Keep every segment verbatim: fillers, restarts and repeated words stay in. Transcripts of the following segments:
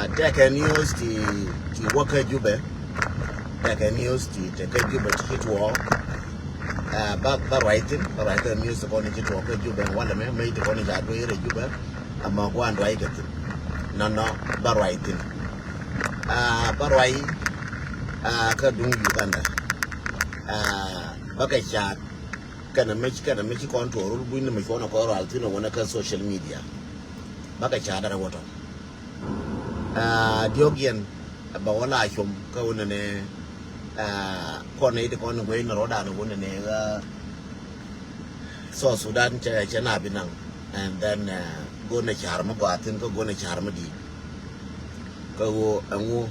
Tɛkɛ news ti, ti wä kä Jubɛ. Tɛkɛ news ti, tɛkɛ Jubɛ ti ci tuɔɔk. Ah, ba, ba ruac thin, ba ruac kä news ti kɔn ci tuɔɔk kä Jubɛ. Walɛ mɛ, mɛ ti kɔn ca duee rɛ Jubɛ. Ama guan ruac kɛ thin. Nɔnɔ, ba ruac thin. Ah, ba ruac, ah, kä duŋ Uganda. Ah, ba kɛ caat. Kɛnɛ mɛ ci, kɛnɛ mɛ ci kɔn tuɔɔk rul buny ni mɛ ci kɔn kɔn rual thin wä nɛ kä social media. Ba kɛ caat darɛ wä tɔ. Ah, diɔ̱k yɛn, ba wä la com kä wä nɛnɛ, ah, kɔn nɛ iti kɔn guey ni rɔdan wä nɛnɛ, ah, South Sudan cɛ, cɛ na bi naŋ. And then, ah, go̱n ɛ car mi gɔaa thin kä go̱n ɛ car mi di̱i̱t. Kä wä ɛŋu,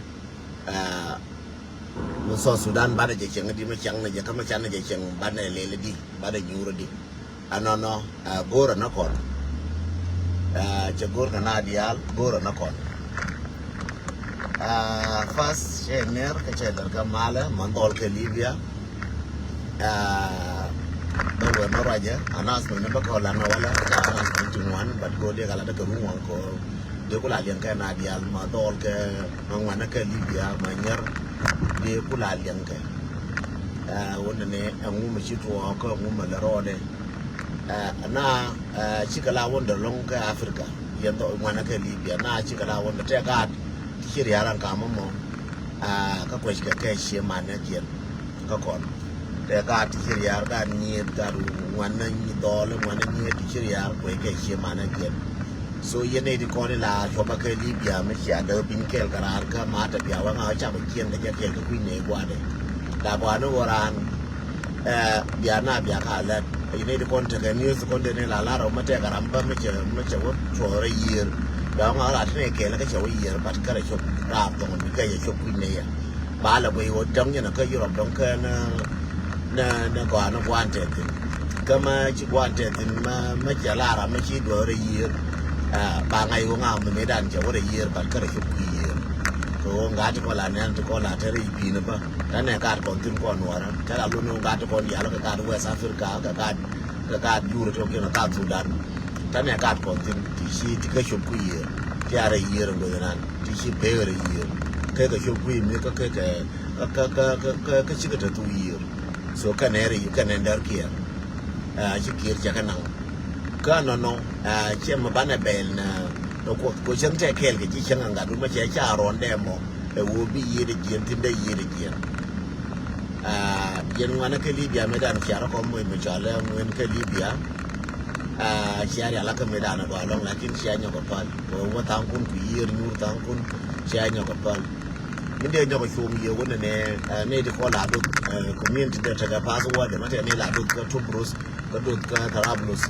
ah, mi South Sudan banɛ jɛ cɛŋ di mi cɛŋ ni jɛ kä mi canɛ jɛ cɛŋ banɛ lɛl di, banɛ nyuur di. Anɔnɔ, ah, go̱o̱rä ni kɔn. Ah, cɛ go̱o̱r kɛ na diaal, go̱o̱rä ni kɔn. Ah, first, cɛ ner, kä cɛ der kä malɛ, man dhɔl kɛ Libya. Ah, bä wä ni ruacɛ, announcement ni bä kɛ wä lan ni wala, announcement ti ŋuan, but go̱o̱r diɛ kɛ la dä kɛ ru ŋuan kɔ. Dee ku la liɛŋ kɛ na diaal, ma dhɔl kɛ, ma ŋuan kɛ Libya, ma nyɛr. Dee ku la liɛŋ kɛ. Ah, wä ni ni, ɛŋu mi ci tuɔɔk, ɛŋu mi lɛ rɔɔdɛ. Ah, na, ah, cikɛ la wä ni dee lɔŋ kɛ Africa, yɛn dhɔ ŋuan kɛ Libya, na cikɛ la wä ni dee tɛ gaat, ti ci riaran kamä mɔ. Ah, kä kuec kɛ kɛ cie manɛ kiɛn. Kä kɔn. Tɛ gaat ti ci riar, gaat nyiet, gaat ŋuan na nyi dhɔl, ŋuan na nyiet ti ci riar, kuec kɛ cie manɛ kiɛn. So yɛn nɛy ti kɔn ila cuɔpä kɛ Libya mi cia däk piny kɛɛl kɛ raar kä mat ɛ bia wä ŋa cak bä ciɛn kɛ jɛ kɛɛl kɛ kui̱ nɛy gua̱dɛ. La gua̱dɛ wä raan, eh, bia na bia ka lɛt. Yɛn nɛy ti kɔn tekɛ news kɔn dee ni la lar ɔ mi tɛkɛ ram bä mi cɛ, mi cɛ wä tuɔɔrɛ yiër. Bia wä ŋa rat ti nɛy kɛɛl kä cɛ wä yiër, but kärɛ cop raar thɔŋ bi kɛ cɛ cop kui̱ nɛy yɛ. Ba lɛ guiy wä dɔ̱ŋ yɛn kä Europe dɔ̱ŋ kä nɛ, nɛ, nɛ gɔaa ni guan tɛth thi̱n. Kä ma ci guan tɛth thi̱n ma, ma cɛ lar a ma ci duɔ̱ɔ̱r a yiër. Ah, ba ŋa̱c wä ŋa̱a̱ mi mëëdan cɛ wä rɛ yiër, but kärɛ cop kui̱ yiër. Kɛ ɣöö ŋa̱t ti kɔn la nɛn ti kɔn la tɛr i̱ pi̱i̱n bä. Tanɛ kaat kɔn thi̱n kɔn nuɔrä. Tɛr a lun ŋa̱t ti kɔn diaal kɛ kaat West Africa, kɛ kaat, kɛ kaat Jur tɔ̱ kiɛn kɛ kaat Sudan. Tanɛ kaat kɔn thi̱n ti ci ti kä cop kui̱ yiër. Ti a rɛ yiër ŋöth nan. Ti ci pek rɛ yiër. Kɛ kɛ cop kui̱ mi kä kɛ kɛ kä, kä, kä, kä, kä, kä cikɛ te thuk yiër. So kɛnɛ ri, kɛnɛ däär kiɛɛr. Ah, ci kiɛɛr cɛ kɛ naŋ. Kä nɔnɔ, ah, cɛ mɛ banɛ bɛɛl nɛ, nɛ kuɔth, ko cɛn tɛ kɛɛl kɛ ji̱ cäŋ aŋa dun mɛ cɛ ca rɔɔn dɛ mɔ. Ɛ woo bi yiëëdɛ jiɛn, thin dɛ yiëëdɛ jiɛn. Ah, yɛn ŋuanɛ kɛ Libya mɛ dan ciarɛ kɔ mɔ mɛ cɔalɛ ŋuɛn kɛ Libya. Ah, cia rial akɛ mɛ dan a dɔa lɔŋ, lakin cia nyɔk a pal. Wä thaŋkun ku yiëër nyuur thaŋkun, cia nyɔk a pal. Min dee nyɔk a cuɔ̱ŋ yie wä nɛnɛ, eh, nɛy ti kɔn la duth, eh, community dee tekɛ password, ma tɛ nɛy la duth kä Tobruk, kä duth kä Tarablus,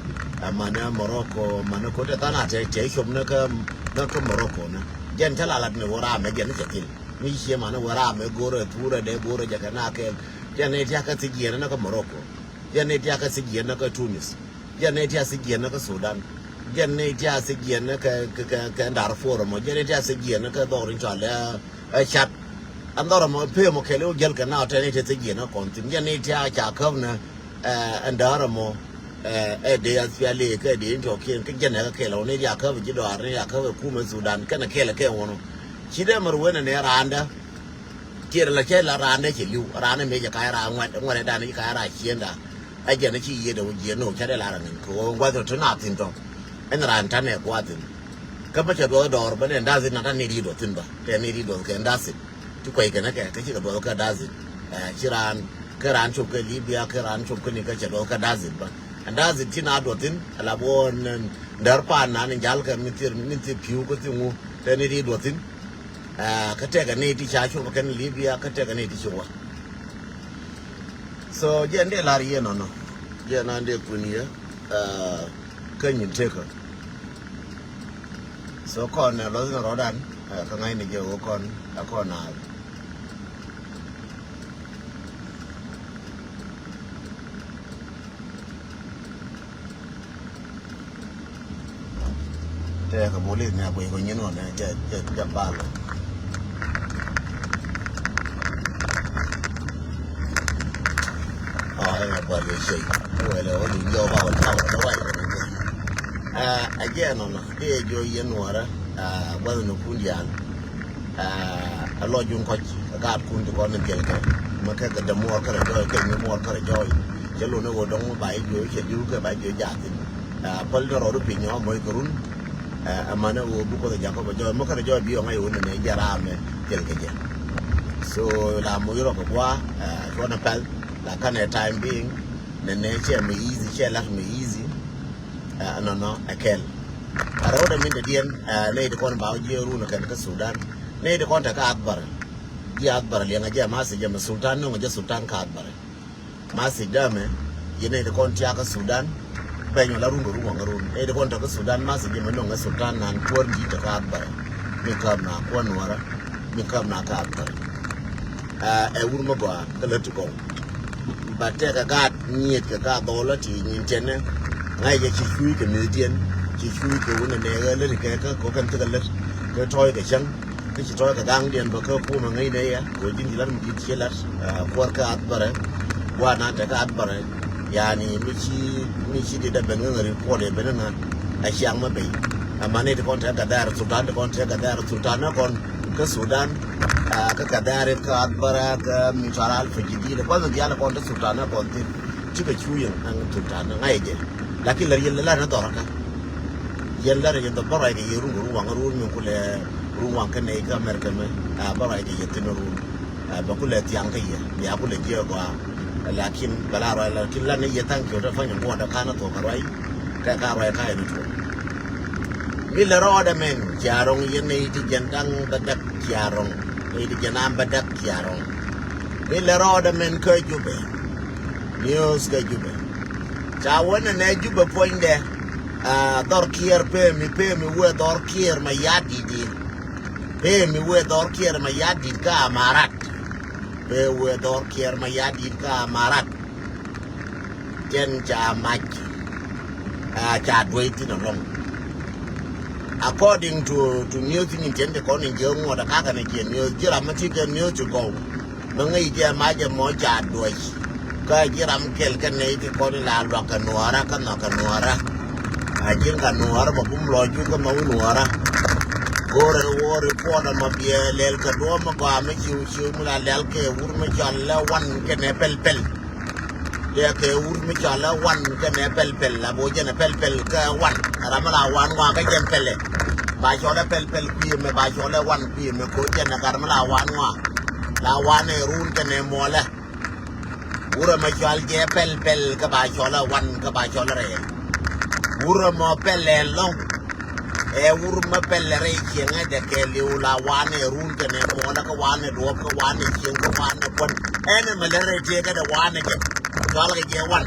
eh, manɛ Morocco, manɛ kote than a tɛ, tɛ cop ni kä, ni kä Morocco ni. Jɛn cä la lat ni wä ram mɛ jɛn ni cɛ thil. Mi cie manɛ wä ram mɛ go̱rɛ thurɛ dee go̱rɛ jɛ kɛ na kɛɛl. Jɛn nɛy ti a kä thiec jiɛn ni kä Morocco. Jɛn nɛy ti a kä thiec jiɛn ni kä Tunis. Jɛn nɛy ti a thiec jiɛn ni kä Sudan. Jɛn nɛy ti a thiec jiɛn ni kä, kä, kä, kä Darfur mɔ. Jɛn nɛy ti a thiec jiɛn ni kä dhɔr in cɔal, eh, eh, Chad. Ɛn dhɔr mɔ pee mɔ kɛl i̱ wä jäl kɛ na tɛn nɛy ti thiec jiɛn ni kɔn thi̱n. Jɛn nɛy ti a ca käp ni, eh, ɛn däär mɔ, eh, ɛ dee SPLA kɛ dee in tɔkiɛn kä jɛn ɛ kä kɛl wä nɛy ti a käp ji̱ dɔaar nɛy ti a käp ɛ kumɛ Sudan kɛnɛ kɛl kɛ wä nɔ. Ci dee mɛr wen ɛn ɛ raandä. Tiɛɛr la cɛ la raan dee cɛ li̱w, raan ɛ mëë cɛ ka̱c raan ŋuɛt, ŋuɛt ɛ dan ci ka̱c raan ciënda. Ɛ jɛn ci yiëëdɛ wä jiɛn ni wä cä dee la raan ŋɛn kɛ ɣöö gua̱th tɔ ti na thi̱n tɔ. Ɛn raan tanɛ gua̱th thi̱n. Kä bä cɛ duɔth dɔɔr bä nɛn da̱th in na ta̱n ni ri duɔth thi̱n bä. Tɛ ni ri duɔth kɛ da̱th in. Ti kuɛy kɛn ɛ kɛ, kä cikɛ duɔth kɛ da̱th in. Ɛ, ci raan, kä raan cop kɛ Libya, kä raan cop kä ni kä cɛ duɔth kɛ da̱th in bä. Ɛn da̱th in ci na duɔth thi̱n, ɛ la bä wä nɛn, däär paan nan in jal kɛ min thier, min thier pi̱u kä thi̱ŋu, tɛ ni ri duɔth thi̱n. Ah, kä tɛkɛ ni ti ca cop kɛn Libya, kä tɛkɛ ni ti cop wä. So, jɛn dee lar yɛ nɔnɔ. Jɛn an dee kun yɛ, ah, kä nyin tekä. So, kɔn, eh, lɔth ni rɔdan, eh, kä ŋa̱cni jɛ wä kɔn, eh, kɔn a. Tɛkɛ bolis ni a kui̱ kɔ nyin ɣɔn ɛ jɛ, jɛ, jɛ bal. Ɔ, ɛ bal yɛ cey. Wɛlɛ wä duŋ jɔw ba wä taw wä wä wä. Ɛ, ɛ jɛ nɔnɔ, dee jɔ yɛn wärä, ɛ, gua̱th ni kun diaal. Aa, a lɔc yun kɔc kɛ gaatkun ti kɔn in thilkɛ. Mɛ kɛ kɛ dämuɔɔr kärɛ jɔɔy, kɛ nyimuɔɔr kärɛ jɔɔy. Cɛ lon i̱ ɣöö dɔ̱ŋ mi ba i̱ jiö, cɛ di̱w kɛ ba i̱ jiö jaathin. Aa, päl ni rɔɔdu piny ɔ mɔc kɛ run. Aa, ɛmɛnɛ ɣöö bi Kuoth ɛ jakä bɛ jɔɔy. Mɛ kärɛ jɔɔy bi ɣɔŋ a i̱ ɣöö nɛnɛ jɛ raamɛ thilkɛ jɛ. So la moc rɔ kɛ gua̱a̱, aa, cuɔnɛ päl. La kanɛ time being nɛnɛ cɛ mi easy, cɛ lat mi easy. Aa, nɔnɔ ɛ kɛl. A rɛwdɛ min dɛdiɛn, aa, nɛy ti kɔn ba wä jiɛ run kɛn kä Sudan. Nɛy ti kɔn te kä Athbara. Jiɛ Athbara liɛŋɛ jɛ message ɛmɛ Sultan, nöŋɛ jɛ Sultan kä Athbara. Message dämɛ yɛ nɛy ti kɔn tiakä Sudan. Bɛny wala run kɛ run waŋɛ run. Nɛy ti kɔn te kä Sudan message ɛmɛ nöŋɛ Sultan nan kuäär ji̱ te kä Athbara. Mi käm na kuäär Nuäärä. Mi käm na kä Athbara. Aa, ɛ wur mi gɔaa kä lät ti gɔw. Ba tɛkɛ gaat nyiet kɛ gaat dhɔlä ti nyin tiɛnɛ. Ŋa̱c jɛ ci cuuc kɛ mi̱thdiɛn, ci cuuc kɛ wunɛ nɛɛkɛ lät kɛ kä kɔ kɛn thikɛ lät kɛ tɔ̱ɔ̱c kɛ cäŋ. Kä ci tɔ̱ɔ̱c kɛ ga̱ŋdiɛn bä kä kumɛ ŋäcnɛ yɛ kɛ ji̱n ci la̱t mi di̱t ci la̱t. Aa, kuäär kä Athbara. Gua̱a̱r nan tɛkɛ Athbara. Yani mi ci, mi ci dit a ben ŋä ŋä report ɛ ben ŋä. A ciaŋ mɛ bey. Amanɛ ti kɔn tɛkɛ Gadhar Sultan, ti kɔn tɛkɛ Gadhar Sultan nä kɔn kä Sudan. Aa, kä Gadhar kä Athbara kä mi cɔal Alfa Jadid. Bä mi diaal kɔn te Sultan nä kɔn thin. Cikɛ cu yɛn ɛn Sultan nä ŋa̱c jɛ. Lakin lär yɛn lär nä dhɔr kä. Yɛn lär yɛn dhɔr bä ruac kɛ yɛ run kɛ run waŋ run min kulɛ run waŋ kä nɛy kä America mɛ. Aa, bä ruac kɛ yɛ thin run. Aa, bɛ kulɛ thiaŋ kä yɛ, bia kulɛ jiɛ gɔaa. Lakin bɛ la ruac, lakin la ni yɛ thank you, te fany guɔdɛ kanɛ thok kɛ ruac. Kɛ ka ruac ka yɛ ni tuɔk. Mi lɛ rɔɔdɛ mɛn cia rɔŋ yɛ nɛy ti jɛn daŋ bɛ däk cia rɔŋ. Nɛy ti jɛn am bɛ däk cia rɔŋ. Mi lɛ rɔɔdɛ mɛn kä Jubɛ. News kä Jubɛ. Ca wä nɛ nɛ Jubɛ puɔ̱nydɛ. Aa, dhɔr Kiir pee mi, pee mi wee dhɔr Kiir Mayardit. Pee mi wee dhɔr Kiir Mayardit kä Amarat. Pee wee dhɔr Kiir Mayardit kä Amarat. Jɛn ca mac. Aa, ca duec thin alɔŋ. According to, to news in intent kɔn in jiɛ ŋuɔt a kakɛ ni jiɛ news, jiɛ ram mi ti kɛ news ti gɔw. Mi ŋäc jɛ mac jɛ mɔ ca duec. Kä ji̱ ram kɛl kä nɛy ti kɔn in la luak kɛ Nuäärä kä nhɔk kɛ Nuäärä. A ji̱n kɛ Nuäärä mɔ bum lɔc jur kä nhɔk Nuäärä. Go̱rɛ wä report mɔ biɛ lɛl kɛ duɔ̱ɔ̱p mi gɔaa mi ciw ciw mi la lɛl kɛ wur mi cɔl lɛ wan kɛnɛ pɛl pɛl. Diɛ kɛ wur mi cɔl lɛ wan kɛnɛ pɛl pɛl, a bo jɛn ɛ pɛl pɛl kɛ wan. Ram mi la wan ŋɔa kä jɛn pɛlɛ. Ba cɔl lɛ pɛl pɛl kui̱ mɛ, ba cɔl lɛ wan kui̱ mɛ, ko jɛn ɛ gat mi la wan ŋɔa. La wan ɛ run kɛnɛ muɔlɛ. Wurɛ mɛ cɔal jɛ pɛl pɛl kä ba cɔl ɛ wan kä ba cɔl ɛ rɛɛl. Wurɛ mɔ pɛl ɛ lɔŋ. Ɛ wur mɛ pɛl ɛ rɛy cieŋɛ dɛ kɛɛliw la wanɛ run kɛnɛ muɔlɛ kä wanɛ duɔp kä wanɛ cieŋ kä wanɛ kuän. Ɛn ɛmɛ lɛ rɛy tëëkä dɛ wanɛ jɛ. Cɔal kɛ jɛ wan.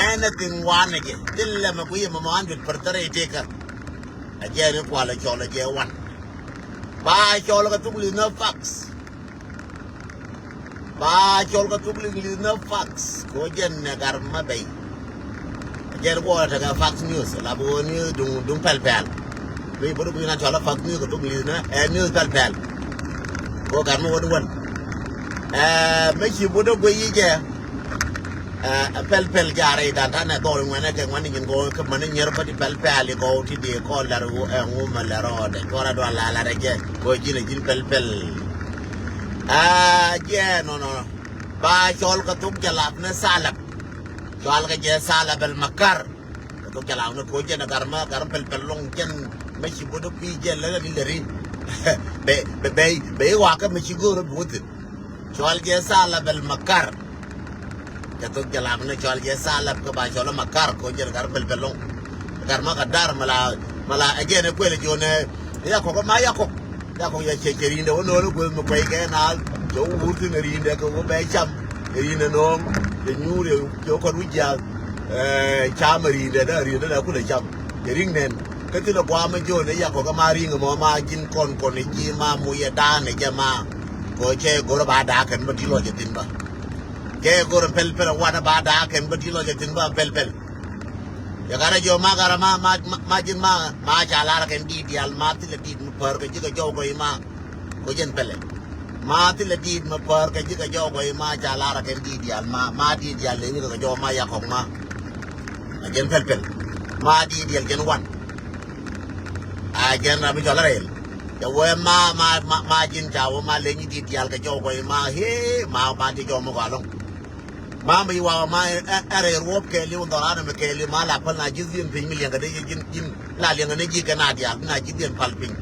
Anything wanɛ jɛ. Thilɛ mɛ kui̱ ɛmɛ mɔ hundred percent rɛy tëëkä. A jɛ ni kualɛ cɔl ɛ jɛ wan. Ba cɔl kɛ thuk li̱th nä facts. Ba cɔl kä thuk Liŋli̱th nä facts. Ko jɛn nɛ gar ma bɛy. Jɛn guɔ la tekɛ facts news. La bo news duŋ, duŋ pɛl pɛl. Bi bot bi na cɔl kä facts news kä thuk Liŋli̱th nä, ɛ, news pɛl pɛl. Ko gar ma wä di wän. Ɛ, mi ci bot guey yi jɛ. Ɛ, pɛl pɛl jarɛ dan tanɛ dhɔl ŋuɛnɛ kɛ ŋuɛn nyin ko kä mani nyer ba di pɛl pɛl i ko ti di ko lar wu, ɛ, ŋu ma lar ɔ de. Cɔra dua la la de jɛ. Ko jin jin pɛl pɛl. Aa, jɛ nɔnɔ. Ba cɔl kɛ thok jalap ni Salap. Cɔal kɛ jɛ Salap al Makar. Kɛ thok jalap ni ko jɛ ni gar ma, gar pɛl pɛl lɔŋ jɛn. Ma ci bodo kui̱ jɛ lɛ ni lɛ ri. Bɛ, bɛ, bɛ, bɛ wa kɛ ma ci goro bi wuthin. Cɔal jɛ Salap al Makar. Kɛ thok jalap ni cɔal jɛ Salap kɛ ba cɔl Makar ko jɛ ni gar pɛl pɛl lɔŋ. Gar ma kɛ dar mala, mala ɛ jɛ ni kuɛl jonɛ. Ya kɔk ma ya kɔk. Ca kɔk ya cɛ cɛ rindɛ wä no̱o̱n gueth mi kuɛy kɛ naal. Cɛ wä wur thin rindɛ kɛ wä bɛ cam. Rindɛ no̱o̱ŋ. Cɛ nyuur cɛ wä kɔt wi̱c jiath. Cam rindɛ dä rindɛ dä kulɛ cam. Cɛ riŋ nɛn. Kä thilɛ gua̱a̱ mi jo̱o̱n ɛ ya kɔk ma riŋ mɔ ma ji̱n kɔn kɔn ji̱ ma mucɛ da̱a̱n ɛ jɛ ma. Kɔ cɛ go̱rä ba da̱a̱ kɛn bä ti lɔcɛ thin bä. Cɛ go̱rä pɛl pɛl wanɛ ba da̱a̱ kɛn bä ti lɔcɛ thin bä pɛl pɛl. Yɛ karɛ jiɔ ma karɛ ma, ma, ma, ma ji̱n ma, ma ca lar kɛn di̱i̱t diaal ma thilɛ di̱i̱t mi pär kɛ ji̱ kɛ jɔw gɔy ma. Ko jɛn pɛlɛ. Ma thilɛ di̱i̱t mi pär kɛ ji̱ kɛ jɔw gɔy ma ca lar kɛn di̱i̱t diaal ma, ma di̱i̱t diaal lɛ wi̱i̱ kɛ jɔw ma yakɔk ma. A jɛn pɛl pɛl. Ma di̱i̱t diaal jɛn wan. A jɛn ram mi cɔl a rɛl. Cɛ wee ma ma ma ma ji̱n ca wee ma leny i̱ di̱t diaal kɛ jɔw kɔc ma hee ma ma ti jɔw mi gɔaa lɔŋ. Ma mi wa ma ɛ ɛ rɛy ruɔp kɛɛliw dhɔran mi kɛɛliw ma la päl na ji̱ dhi̱n piny mi liɛŋkɛ dee ji̱n ji̱n la liɛŋkɛ ni ji̱ kɛ na diaal na ji̱ dhi̱n pal piny.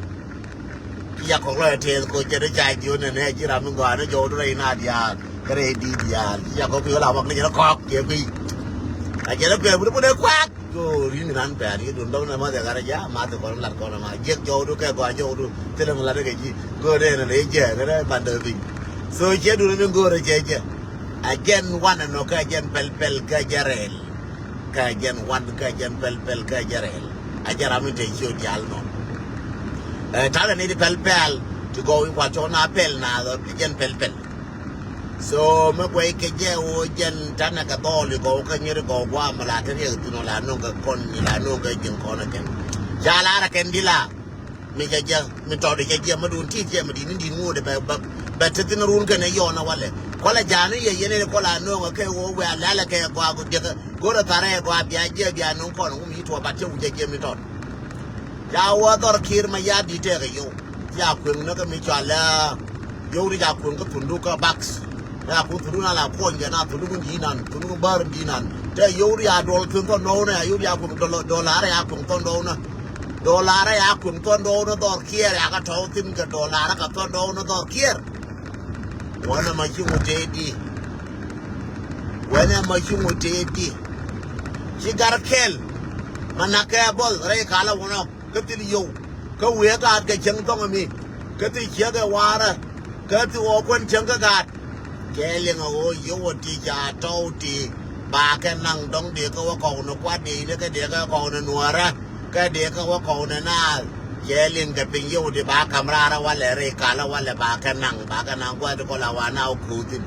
Ci ca kɔk rɔ ɛ tɛth ko cɛ dee ca ji̱ wä nɛ nɛ ji̱ ram mi gɔaa ni jɔw du rɛy na diaal kɛ rɛy di̱t diaal ci ca kɔk kui̱ wä la wak ni jɛ ni kɔk cɛ kui̱. A jɛ ni kuɛ wut wut ɛ kuak. Go rin nan pɛr yi dun dɔŋ na ma de gar ja ma de kɔn lat kɔn ma jek jɔw du kɛ gɔa jɔw du tele ma lat kɛ ji go de na le jɛ kɛ de ban de bi. So jɛ du ni go re jɛ jɛ. A jɛn wan no kɛ jɛn pɛl pɛl kɛ jɛ rɛl. Kɛ jɛn wan kɛ jɛn pɛl pɛl kɛ jɛ rɛl. A jɛ ram in te cio dial no. Ɛ tale ni di pɛl pɛl ti gɔw in kwa tɔ na pɛl na jɛn pɛl pɛl. So mi guɛy kɛ jɛ wä jɛn tanɛ kɛ dhɔl i gɔw kä nyir i gɔw guam la te riɛk thin wä la no̱ŋ kɛ kɔn ni la no̱ŋ kɛ ji̱n kɔn kɛn. Ca lar kɛn di la mi cɛ jɛ mi tɔt cɛ jɛ mi dun ti jɛ mi di ni di ŋuut bɛ bɛ bɛ te thin run kɛn yɔn a walɛ. Kɔlɛ jani yɛ yɛn ni kɔla no̱ŋ kɛ wä wɛ a lalɛ kɛ gɔa gu diɛk go̱rɛ tharɛ gɔa bia jɛ bia no̱ŋ kɔn wum yi tuɔ bat cɛ wu jɛ jɛ mi tɔt. Ca wä dhɔr kir ma ya di tɛk yow. Ca kueŋ ni kä mi cɔal ɛ yow ri ca kueŋ kä thundu kä bak. Ca kueŋ thundu na la kuɔny jɛ na thundu kun di nan thundu kun bär di nan. Tɛ yow ri a dɔl kueŋ thɔn dɔw ni a yow ri a kueŋ dɔl dɔl arɛ a kueŋ thɔn dɔw ni. Dɔl arɛ a kueŋ thɔn dɔw ni dhɔr kiɛr a kä tɔw thin kɛ dɔl arɛ kä thɔn dɔw ni dhɔr kiɛr. Wänɛ ma ci ŋut tëë di. Wänɛ ma ci ŋut tëë di. Ci gar kɛl. Ma nak kɛ bɔl rɛy kalä wunɔ. Kä thil yio̱w. Kä wëë gaat kɛ cäŋ thɔŋ mi. Kä thil ciek ɛ wa̱a̱rä. Kä thil ɣɔɔ kuän cäŋ kä gaat. Kɛ liŋ a ɣöö yio̱w a ti ca tɔw ti. Ba kɛ naŋ dɔ̱ŋ dee kä wä kɔw ni kuat dee ni kä dee kä kɔw ni nuäärä. Kä dee kä wä kɔw ni naath. Kɛ liŋ kɛ piny yio̱w di ba ka̱m raarä walɛ rɛy kalä walɛ ba kɛ naŋ ba kɛ naŋ kuat di kɔl a wa na wä kuuthin.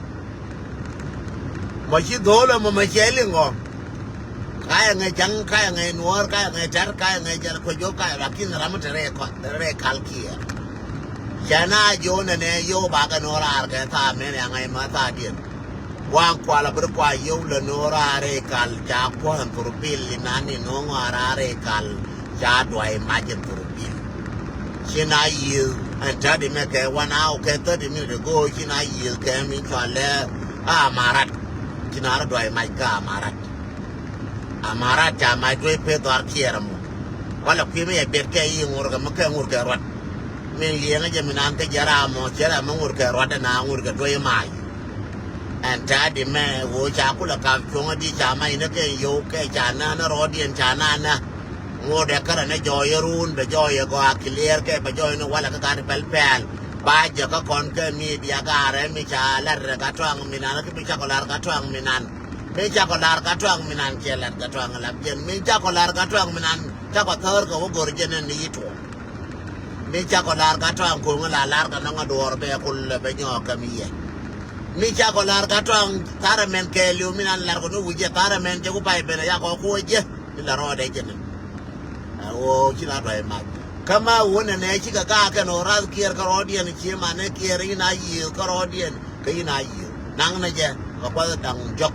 Mɔ ci dho̱o̱l ɛmɔ mɛ cɛ liŋ ɔ. Kayɛ ŋɛ ja̱ŋ kayɛ ŋɛ nuɔ̱ɔ̱r kayɛ ŋɛ tɛr kayɛ ŋɛ jɛl kuec wä kayɛ lakin ram mi te rɛy kɔt rɛy kal kiɛ. Cɛ na jo̱o̱n ɛnɛ yo̱o̱ bakɛ nuɔ̱ɔ̱r raar kɛ thaak mɛn ɛ ŋɛ ma thaak diɛn. Waŋ kual a bir kua yo̱o̱ lɛ nuɔ̱ɔ̱r raar rɛy kal ca kuɔ̱n thurbil inan ni nuɔ̱ɔ̱ŋ raar rɛy kal. Ca duay mac in thurbil. Ci na yiëë ɛn thirty mɛ kɛ one hour kɛ thirty minute ago ci na yiëë kɛ mi cɔalɛ a Amarat. Ci na rɔ duay mac kä Amarat. Amarat ca mac duay peth dhɔar kiɛɛr ɛmɔ. Walɛ kui̱ mi yɛ biɛt kɛ i̱ ŋur kɛ mi kɛ ŋur kɛ ruat. Min liɛŋä jɛ mi nan kä jɛ ram mɔ cɛ ram mi ŋur kɛ ruat ɛna ŋur kɛ duay mac. Ɛn thirty mɛ ɣöö ca kulɛ kap cuɔ̱ŋä di ca mac ni kɛ yio̱w kɛ ca nä ni rɔɔdiɛn ca nä nä. Ŋot ɛ kärɛ ni jɔɔyä run bɛ jɔɔyä gɔaa clear kɛ bɛ jɔɔyä ni walɛ kä gat pɛl pɛl. Ba jɛ kä kɔn kɛ media gaarɛ mi ca lar gat tuaŋ mi nan kä mi cakɔ lar gat tuaŋ mi nan. Mi cakɔ lar gat tuaŋ mi nan cɛ lar gat tuaŋ lap jɛn mi cakɔ lar gat tuaŋ mi nan cakɔ thäär kɛ wä go̱r jɛn ni yi tuɔɔk. Mi cakɔ lar gat tuaŋ ko̱ŋ la lar gat nɔŋ a duɔɔr bɛ kul bɛ nyɔɔk kɛ mi yɛ. Mi cakɔ lar gat tuaŋ tharɛ mɛn kɛɛliw mi nan lar kɔ ni wi̱cɛ tharɛ mɛn cɛ ku pay ben a yakɔ kuɔ jɛ. Mi la rɔɔdɛ jɛ ni. A ɣöö ci la duay mac. Kä ma wun ɛnɛ cikɛ gaak kɛn ɣöö rath kiɛɛr kä rɔɔdiɛn ci manɛ kiɛɛr in a yiëë kä rɔɔdiɛn kä in a yiëë. Naŋ nɛ jɛ kɛ kuath daŋ jɔk.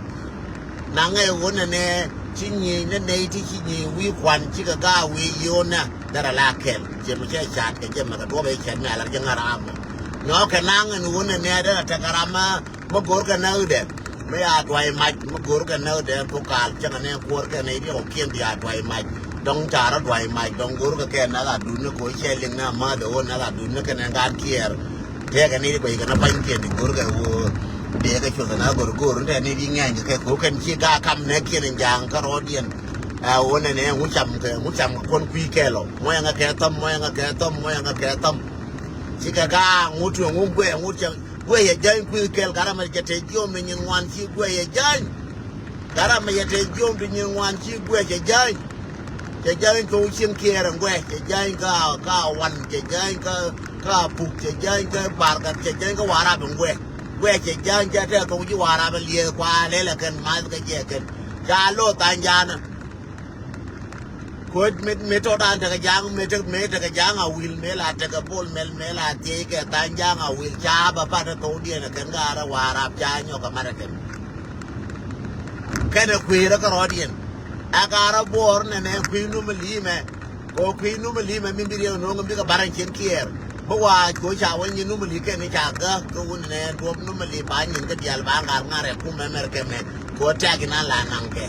Naŋ ɛ wun ɛnɛ ci nyiëëc nɛ nɛy ti ci nyiëëc wi̱i̱ kuan cikɛ gaak wi̱i̱ yio̱o̱nɛ. Derɛ la kɛl ciɛ mi cɛ ca̱a̱t kɛ jɛ mɛ kɛ duɔ̱p ɛ cɛt mi a lar jɛ ŋa̱r amɔ. Nyɔɔkɛ naŋ ɛn wun ɛnɛ derɛ tekɛ ram ma mi go̱o̱rkɛ näkdɛ mi ya duay mac mi go̱o̱rkɛ näkdɛ thok kaal cäŋɛ nɛ kuɔ̱rkɛ nɛ i̱ diɔ̱k kiɛn bi ya duay mac. Dɔ̱ŋ ca rɔ duay mac dɔ̱ŋ go̱o̱rkɛ kɛ nath a duut ni ko̱ cɛ liŋ na ma̱th ɛ ɣöö nath a duut ni kɛnɛ gaat kiɛɛr. Tɛɛkɛ ni i̱ kueckɛ na pa̱nykiɛn ti go̱o̱rkɛ ɣöö dee kɛ cuɔth ɛn a go̱r go̱o̱r ni tɛ ni i̱ ŋɛ̈ny kɛ ko̱ kɛn ci gaak kam nɛ kiɛn in ja̱a̱ŋ kä rɔɔdiɛn. Ɛ ɣöö nɛnɛ ŋu cam kɛ ŋu cam kɛ kuɔn kui̱ kɛɛl ɔ muɔ̱yɛŋɛ kɛ thäm muɔ̱yɛŋɛ kɛ thäm muɔ̱yɛŋɛ kɛ thäm. Cikɛ gaak ŋu tueŋ ŋu guɛ ŋu cam. Guɛ yɛ jany kui̱ kɛl gat amɛ cɛ te jiom ti nyin ŋuan ci guɛ yɛ jany. Gat amɛ cɛ te jiom ti nyin ŋuan ci guɛ cɛ jany. Cɛ jany thok cieŋ kiɛɛr ɛn guɛ cɛ jany ka ka wan cɛ jany ka ka puk cɛ jany ka barkat cɛ jany ka warap ɛn guɛ. Guɛ cɛ jany cɛ te thok ci warap ɛn liɛth kua lɛl ɛ kɛn math kä jɛ kɛn. Ca lo̱th tha̱a̱ny jaanä. Koc mi mi tɔt an tekɛ ja̱a̱ŋ mi tek mi tekɛ ja̱a̱ŋ a wi̱l mi la tekɛ bol mɛl mi la thiec kɛ tha̱a̱ny ja̱a̱ŋ a wi̱l ca bä pat ɛ thok diɛn ɛ kɛn ka rɛ wa̱a̱ rap ca nyɔk kɛ mat ɛ kɛn. Kɛn ɛ kui̱ rɛ kä rɔɔdiɛn. Ɛ ka rɛ buɔɔr nɛnɛ kui̱ nu mi li̱i̱mɛ. Kɛ kui̱ nu mi li̱i̱mɛ mi bi riɛk no̱o̱ŋ mi bikɛ bar ɛn cien kiɛɛr. Kä wa ko ca wä nyin numali kɛn ca gä kä wun nɛ duɔp numali ba nyin kä dial ba ŋar ŋar ɛ kum America mɛ ko tɛk inan la naŋ kɛ.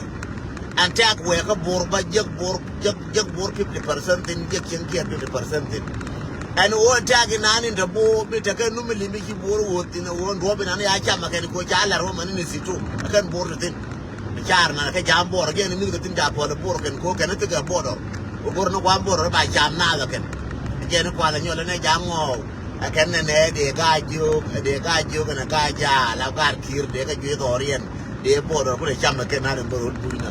Ɛn tɛk wɛ kä bor ba jek bor jek jek bor fifty percent thin jek cieŋ kiɛ fifty percent thin. Ɛn wä tɛk inan in te bo mi te kɛ numali mi ci bor wä thin wä duɔp inan ya cam kɛn ko ca lar wä mani ni situ kɛn bor thin. Car na kɛ jam border jɛn ni mith kɛ thin ja puɔl border kɛn ko kɛn thikɛ border. Ko gor ni guam border ba jam na kɛ kɛn. Jɛn ni kual nyɔl ni jam ŋɔw. Ɛ kɛn nɛ nɛ dee ka jiok dee ka jiok kɛn ka ja la kar kir dee ka juith ɔriɛn dee border ku dee cam kɛ kɛn na dee border buny na.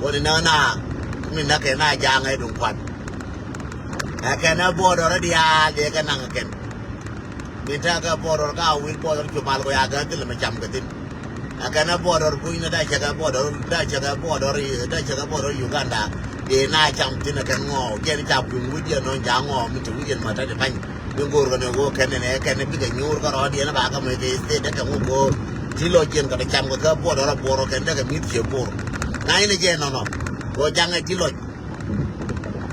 Ko ni na na mi na kɛ na ja ŋɛ dun kuan. Ɛ kɛn border diaal dee kɛ naŋ kɛn. Min ta kɛ border ka wil border cu mal ko ya kɛ thil mi cam kɛ thin. Akɛn a border buny ni da cɛ kɛ border da cɛ kɛ border da cɛ kɛ border Uganda. Dee na cam thin akɛn ŋɔɔ jɛn ca kui̱n wi̱c jɛn nɔn ca ŋɔɔ mi ti wi̱c jɛn ma ta di pany. Bi go̱o̱r kɛn ɛ ɣöö kɛn ɛ kɛn ɛ bikɛ nyoor kä rɔɔd yɛn a ba kä mɛ kɛ state dɛ kɛ ŋu go̱o̱r. Ti lɔ jɛn kɛ ti cam kɛ kä border a border kɛn dɛ kɛ mi̱th ciɛ bor. Ŋa̱c ni jɛ nɔnɔ. Kɛ ɣöö jaŋɛ ti lɔc.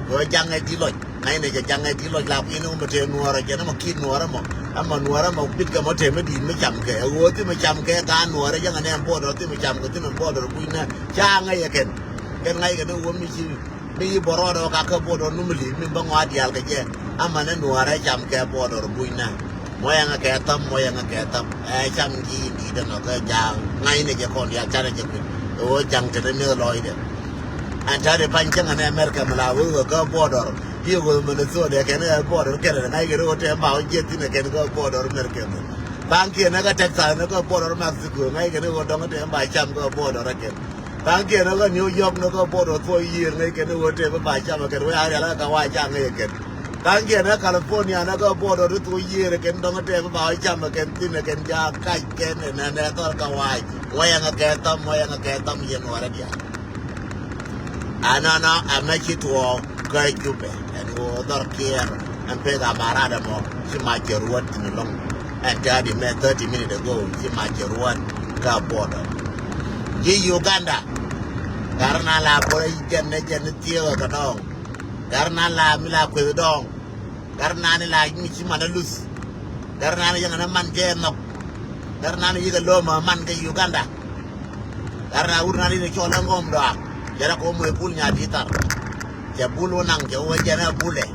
Kɛ ɣöö jaŋɛ ti lɔc. Ŋa̱cnɛ cɛ jaŋɛ ti lɔc la kui̱n mɔ te nuɔɔrä jɛn mɔ ki̱t nuɔɔrä mɔ. Ɛmɔ nuɔɔrä mɔ bit kɛ mɔ te mi di̱i̱t mi cam kɛ ɛ ɣöö thi mi cam kɛ gaa nuɔɔrä jäŋɛ nɛ ɛn border thi mi cam kɛ thi mi border kui̱n nɛ. Ca ŋäc ɛ kɛn. Kɛn ŋa̱c kɛ ni ɣöö mi ci mi yi bɔrɔɔdɛ wä kakä border numili mi bä ŋɔaa diaal kɛ jɛ. Ɛmɔ ni nuɔɔrä cam kɛ border kui̱n nɛ. Mɔ yɛŋɛ kɛ thäm mɔ yɛŋɛ kɛ thäm ɛ cam ji̱ di̱i̱t ɛnɔ kɛ ja̱a̱ŋ ŋa̱cnɛ jɛ kɔn diaal canɛ jɛ kui̱n. Ɛ ɣöö ja̱ŋ te ni mi̱eth lɔcdɛ. Ɛn ta̱a̱ di pa̱ny cäŋ ɛn America mi la wee wee kä border. Diɛ wee Minnesota kɛn ɛ border kɛn ɛ ŋa̱c kɛn ɛ wee tɛm ba wee jiɛth thi̱n ɛ kɛn kä border America mi. Tha̱a̱ŋkiɛn ɛ kä Texas ni kä border Mexico ŋa̱c kɛn ɛ wee dɔ̱ŋ tɛm ba cam kä border ɛ kɛn. Tha̱a̱ŋkiɛn ɛ kä New York ni kä border thuɔ̱k yiëër ŋa̱c kɛn ɛ wee tɛm ba cam ɛ kɛn wee a rial ɛ kä wa ca ŋa̱c ɛ kɛn. Tha̱a̱ŋkiɛn ɛ California ni kä border thuɔ̱k yiëër ɛ kɛn dɔ̱ŋ tɛm ba wee cam ɛ kɛn thi̱n ɛ kɛn ca kac kɛn ɛ nɛn ɛ thɔr kä wac. Wee ɛŋɛ kɛ thäm wee ɛŋɛ kɛ thäm yɛn wärä diaal. Anɔnɔ ɛmɛ ci tuɔɔk kä Jubɛ ɛn ɣöö dhɔr kiɛɛr ɛn pek amarat ɛmɔ ci mac cɛ ruɔ̱t thi̱n ɛlɔ̱ŋ. Ɛn tɛ̈t imɛ thirty minute ago ci mac cɛ ruɔ̱t kä border. Ji̱ Uganda. Gat rɔ na la bor jɛn ni jɛn ni thieekä kɛ dɔ̱ŋ. Gat rɔ na la mi la kueth dɔ̱ŋ. Gat rɔ na ni la mi ci man a luth. Gat rɔ na ni yäŋɛ ni man jɛ nhɔk. Gat rɔ na ni yikɛ lo̱mä man kɛ Uganda. Gat rɔ na wur na ni ni cɔl ɛ ŋɔm dɔak. Jɛ rɔ kɛ wä moc bul nya di̱t thar. Cɛ bul wä naŋ cɛ wä jɛn ɛ bulɛ.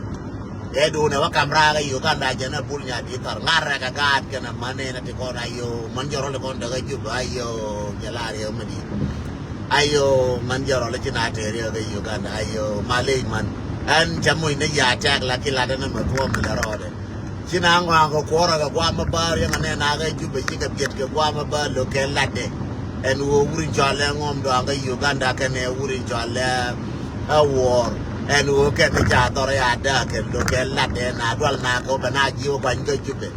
Kɛ duunɛ wä kam raak ɛ Uganda jɛn ɛ bul nya di̱t thar ŋa̱r rɛk ɛ gaat kɛn ɛ män ɛn ɛ ti kɔn a yo̱o̱ män jɔrɔl ti kɔn däk ɛ jup a yo̱o̱ jɛ la riɛk mi di̱i̱t. Ayo, man jɛ rɔl ci na tëë riɛk kä Uganda. Ayo, malec man. Ɛn cɛ moc ni ya tɛk la ki lat ɛn mɛ thuɔm mi lɛ rɔɔdɛ. Ci na ŋɔaŋ kɛ kuɔrɛ kɛ guam mi bäär yɛn anɛ na kɛ Jubɛ ci kɛ biɛt kɛ guam mi bäär lo̱k kɛ latdɛ. Ɛn ɣöö wur in cɔal lɛ ŋɔm dɔaŋ kä Uganda kɛnɛ wur in cɔal lɛ ɛ wuɔɔr. Ɛn ɣöö kɛn ni ca dhɔr ya dääk kɛn lo̱k kɛ latdɛ na dual na kɛ wä bɛ na ji̱ wä guany kä Jubɛ.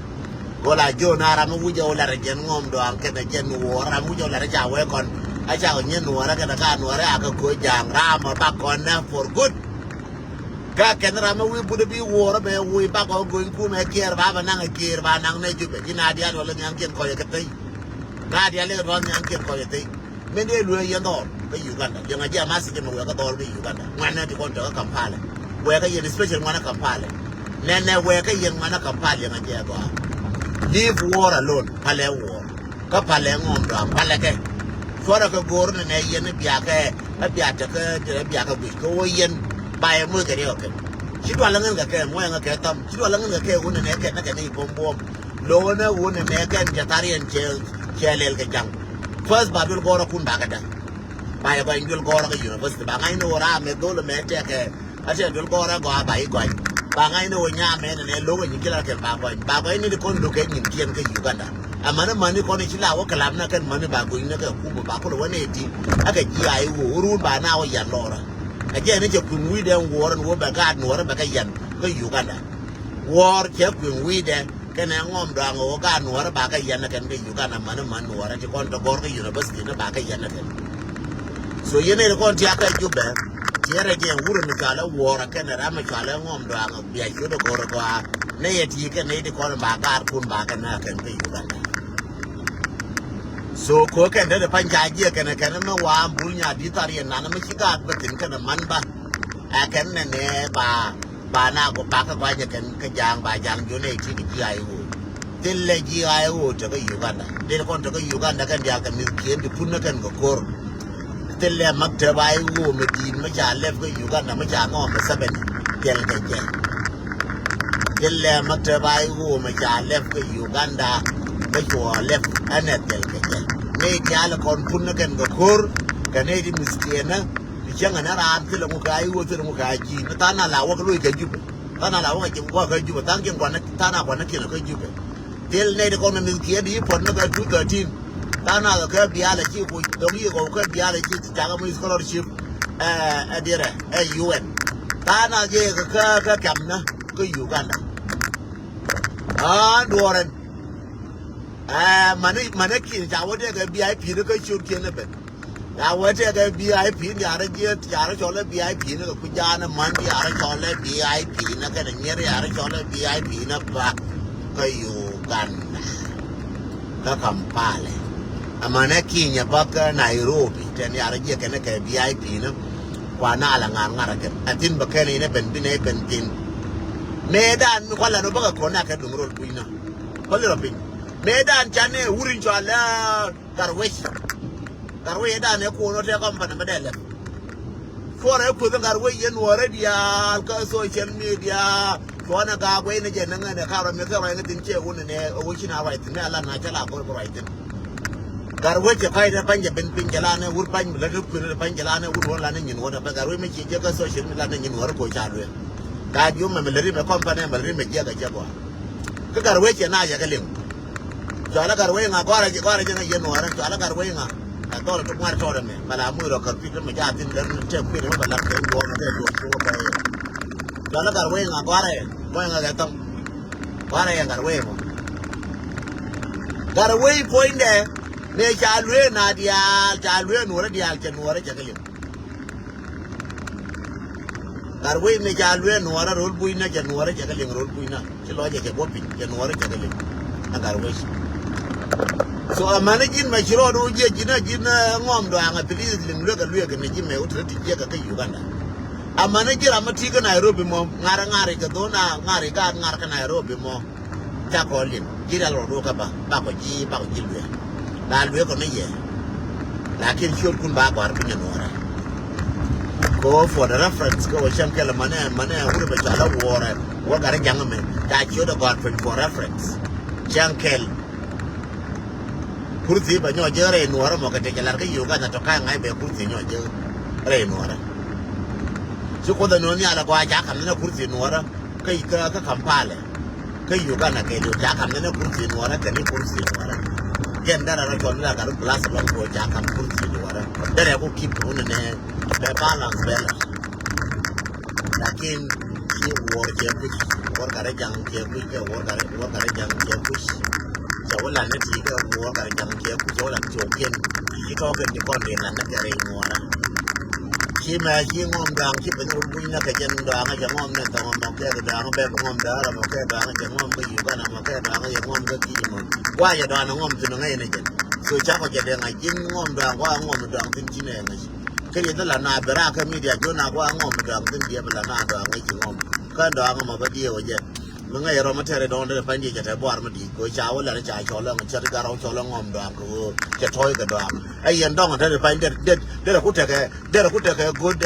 Gola jiö na ram mi wi̱cɛ wä lat ɛ jɛn ŋɔm dɔaŋ kɛnɛ jɛn wuɔɔr ram mi wi̱cɛ wä lat ɛ ca wee kɔn. A ca kɛ nyɛ nuɔɔrɛ kɛnɛ ka nuɔɔrɛ a kɛ ko̱ ja̱a̱ŋ ram ɛ bak kɔn nɛ for good. Ka kɛn ram mi wi̱i̱ but ɛ bi wuɔɔrɛ bɛ wi̱i̱ bak ɔ go̱ny kumɛ kiɛɛr ba bɛ naŋ ɛ kiɛɛr ba naŋ nɛ Jubɛ ji̱ na diaal wä lɛ nhiamkiɛn kɔc ɛ kɛ theny. Na diaal lɛ kɛ dua̱a̱th nhiamkiɛn kɔc ɛ theny. Min dee luee yɛn dhɔr kä Uganda. Liɛŋ a ji̱ a message mi wɛɛkä dhɔr kä Uganda. Ŋuɛ̈tnɛ ti kɔn tɔ̱ kä Kampala. Wɛɛkä yɛn special ŋuɛ̈tnɛ Kampala. Nɛnɛ wɛɛkä yɛn ŋuɛ̈tnɛ Kampala liɛŋ a ji̱ a dhɔr. Leave war alone. Palɛ war. Kä palɛ ŋɔm dɔaŋ palɛ kɛ. Cuɔrɛ kɛ go̱o̱r ni nɛ yɛn ni biakɛ. Ɛ biak tekɛ ɛ biakɛ guic kɛ wä yɛn. Ba yɛ moc kɛ riɛk kɛ. Ci dual ŋän kɛ kɛ ŋuɛ̈tnɛ kɛ thäm. Ci dual ŋän kɛ kɛ wä ni nɛ kɛ nɛ kɛ ni buɔ̱m buɔ̱m. Lo̱wä nɛ wun ni nɛ kɛn cɛ thar yɛn cɛ cɛ lɛl kɛ ja̱ŋ. First ba duel gɔrä kun ba kɛ däk. Ba yɛ gɔny duel gɔrä kä university ba ŋa̱c ni wä ram mɛ dhol mɛ tɛkɛ. A tɛ duel gɔrä gɔaa ba yi gɔny. Ba ŋa̱c ni wä nyam mɛ ni nɛ lo̱k ɛ nyin ci la kɛl ba gɔny ba gɔny ni di kɔn lo̱k kɛ nyin kiɛn kä Uganda. Ɛ mäni mäni kɔn ci la wä kɛlam na kɛn mäni ba gɔny ni kɛ kup ba kulɛ wä ni ti. A kɛ ji̱ a yi wä wä run ba na wä yan lɔrä. Ɛ jɛ ni cɛ kui̱n wi̱i̱ dɛn wuɔrä ni wä bɛ gaat nuɔrä bɛ kɛ yan kä Uganda. Wuɔr cɛ kui̱ŋ wi̱i̱dɛ kɛnɛ ŋɔm dɔaŋ ɣöö ka nuɔɔrä ba kä yɛn ɛ kɛn kä Uganda mäni män nuɔɔrä ti kɔn tɔ gɔ̱r kä university ni ba kä yɛn ɛ kɛn. So yɛn ɛ ti kɔn tiakä Jubɛ tiɛɛrɛ jɛ wurɛ mi cɔalɛ wuɔɔrä kɛnɛ ram mi cɔalɛ ŋɔm dɔaŋ bia ciöt ɛ go̱r ɛ gɔaa. Nɛ yɛ ti kɛn nɛ ti kɔn ba gaarkun ba kɛn ɛ kɛn kä Uganda. So kö kɛn te ti pany ca jiɛ kɛnɛ kɛnɛ mi wa̱a̱ bul nya di̱t thar yɛn nanɛ mi ci gaat bä thi̱n kɛnɛ man bä. Ɛ kɛn nɛ nɛ ba Ba na ku pakä guanyɛ kɛn kä ja̱a̱ŋ ba ja̱a̱ŋ ji̱ nɛy ti kɛ ji̱ I O. Thilɛ ji̱ I O tekɛ Uganda. Dee kɔn tekɛ Uganda kɛn diaal kɛ mi̱thkiɛn ti pun ni kɛn kɛ ko̱r. Thilɛ maktab I O mi di̱i̱t mi ca lɛp kä Uganda mi ca ŋɔɔm mi Museveni thil kɛ jɛ. Thilɛ maktab I O mi ca lɛp kä Uganda mi cuɔ lɛp ɛnɛ thil kɛ jɛ. Nɛy diaal kɔn pun ni kɛn kɛ ko̱r kɛ nɛy ti mi̱thkiɛn ni. Ti cäŋ ɛn raan thilɛ ŋu kɛ I O thilɛ ŋu kɛ ji̱ ni tha̱a̱ŋ na la wä kɛ loc kɛ Jubɛ. Tha̱a̱ŋ na la wä kɛ ji̱ wä kɛ Jubɛ tha̱a̱ŋ kiɛn gua̱n tha̱a̱ŋ na gua̱n kiɛn kɛ Jubɛ. Thil nɛy ti kɔn mi mi̱thkiɛn ti i̱ puɔ̱t ni kɛ two thirteen. Tha̱a̱ŋ na kɛ bial a ci kuc dɔ̱ŋ yi kɔw kɛ bial a ci cakɛ mi scholarship. Ɛ diɛrɛ ɛ U N. Tha̱a̱ŋ na jɛ kɛ kɛ kɛ kɛm ni kä Uganda. Aa duɔ̱ɔ̱r ɛn. Ɛ mani mani kiɛn ca wä tɛkɛ V I P ni kä ciöt kiɛn ni ben. Ca wee tɛkɛ V I P ni arɛ jiɛ ca rɛ cɔl ɛ V I P ni kɛ kui̱ jaanɛ man di arɛ cɔl ɛ V I P ni kɛnɛ nyɛri arɛ cɔl ɛ V I P ni bak kä Uganda. Kä Kampala. Amanɛ kinyɛ bak kä Nairobi tɛn arɛ jiɛ kɛnɛ kɛ V I P ni. Kua na la ŋa̱r ŋa̱r kɛ a thin bä kɛn inɛ ben binɛ ben thin. Mëë dan mi kua la no bä kɛ kɔn na kɛ duŋ rol kui̱ na. Kua li rɔ piny. Mëë dan canɛ wur in cɔal ɛ Garwec. Garwec dan ɛ kuɔn wä tɛ company mi dɛ lɛp. Cuɔrɛ kueth Garwec yɛn wä rɛ diaal kä social media. Cuɔnɛ gaak wec ni jɛ ni ŋän ɛ karɔ mi kɛ ruac ni thin cɛ wun ni nɛ ɛ wec ci na ruac thin mi a lat na cɛ la gor bi ruac thin. Garwec cɛ pa̱y ni pa̱ny jɛ ben piny jɛ la ni wur pa̱ny mi lät ni kueth ni pa̱ny jɛ la ni wur wä la ni nyin wä ni pa̱y Garwec mi ci jɛ kä social media la ni nyin wä rɛ ko ca luɛ. Ka jiu mɛ mi lät ri mɛ company mɛ lät ri mɛ jiɛ kɛ jɛ gɔaa. Kä Garwec cɛ na yɛ kɛ liŋ. Cɔalä Garwec ŋa gɔrɛ jɛ gɔrɛ jɛ ŋa yɛn nuɔrɛ cɔalä Garwec ŋa. Ɛ dhɔl ti ŋuar tɔɔrɛ mɛ mɛ la muc rɔ kär pi̱t mɛ jaa thin dɛr ni tɛk kui̱n mɛ bɛ lat kɛ yuɔr mɛ kɛ duɔr ci wä bɛ. Cɔalä Garwec ŋa gɔrɛ mɔc ŋa kɛ thɔŋ. Gɔrɛ yɛ Garwec mɔ. Garwec puɔ̱nydɛ mëë ca luee na diaal ca luee nuɔrɛ diaal cɛ nuɔrɛ cɛ kɛ liŋ. Garwec mi ca luee nuɔrä rol bucnä cɛ nuɔrä cɛ kɛ liŋ rol bucnä ci lɔcɛ cɛ bɔ piny cɛ nuɔrä cɛ kɛ liŋ. Ɛ Garwec. So amäni ji̱n mɛ ci rɔɔd wä jiɛ ji̱n a ji̱n ŋɔm duaŋ a pilis liŋ luek a luek ni ji̱ mɛ wä te ti jiɛk a kä Uganda. Amäni ji̱ ram mi ti kä Nairobi mɔ ŋa̱r ŋa̱r kɛ dhon a ŋa̱r gaat ŋa̱r kä Nairobi mɔ. Ca kɔ liŋ ji̱ rial rɔ duɔkä ba bakɔ ji̱ bakɔ ji̱ luee. La luee kɔ ni yɛ. Lakin ciöt kun ba gɔar piny nuɔrɛ. Ko for the reference ko cɛn kɛl manɛ manɛ wuri bɛ cɔal a wuɔrɛ. Wä gat jaŋ mɛ ca ciöt a gɔar piny for reference. Cɛn kɛl. Kurthi bɛ nyɔ jɛ rɛy nuɔrɛ mɔ kɛ tɛ cɛ lar kä Uganda tɔ ka ŋa̱c bɛ kurthi nyɔ jɛ rɛy nuɔrɛ. Ci kuoth a nuɔn nhial a gɔaa ca kam ni na kurthi nuɔrɛ. Kä kä kä Kampala. Kä Uganda kɛ diw ca kam ni ni kursi nuɔrɛ kɛ ni kursi nuɔrɛ. Jɛn dara rɔ cɔl ni la gat plus lɔŋ ko ca kam kursi nuɔrɛ. Dara ko kip ko ni ne bɛ balance bɛ la. Lakin ci wuɔr cɛ kuc wuɔr gat rɛ jaŋ cɛ kuc kɛ wuɔr gat rɛ wuɔr gat rɛ jaŋ cɛ kuc. Cɛ wä lan ni ti kɛ wuɔr gat rɛ jaŋ cɛ kuc cɛ wä lan cɔw kiɛn. Ci tɔɔkɛn ci kɔn ri lan ni kɛ rɛy nuɔrɛ. Ci mɛ ci ŋɔm dɔaŋ ci ben wur buny na kɛ jɛn dɔaŋ a jɛ ŋɔm ni thɔŋ mɔ kɛ dɔaŋ bɛ ŋɔm dɔaŋ mɔ kɛ dɔaŋ a jɛ ŋɔm kɛ Uganda mɔ kɛ dɔaŋ a jɛ ŋɔm kɛ kici mɔ. Wa jɛ dɔaŋ ŋɔm thin ŋäc ni jɛn. So ca kɔ jɛ dɛ ŋa̱c ji̱n ŋɔm dɔaŋ wa ŋɔm dɔaŋ thin ci nɛ ŋäc. Kɛ rieth ni la na bɛ raak kä media jiɔn na wa ŋɔm dɔaŋ thin diɛ bɛ la na dɔaŋ ŋäc ci ŋɔm. Kä dɔaŋ mɔ bä diɛ wä jɛ. Mi ŋäc rɔ mi tɛr idɔ̱ŋ dee pany diɛ cɛ tɛ buar mi di̱i̱t kɛ ca wä lar ca cɔl ɛŋ cɛ ti gat rɔ cɔl ɛŋ ŋɔm dɔaŋ kɛ ɣöö cɛ tɔ̱ɔ̱c kɛ dɔaŋ. Ɛ yɛn dɔ̱ŋ dee pany dee dee dee ku tekɛ dee ku tekɛ good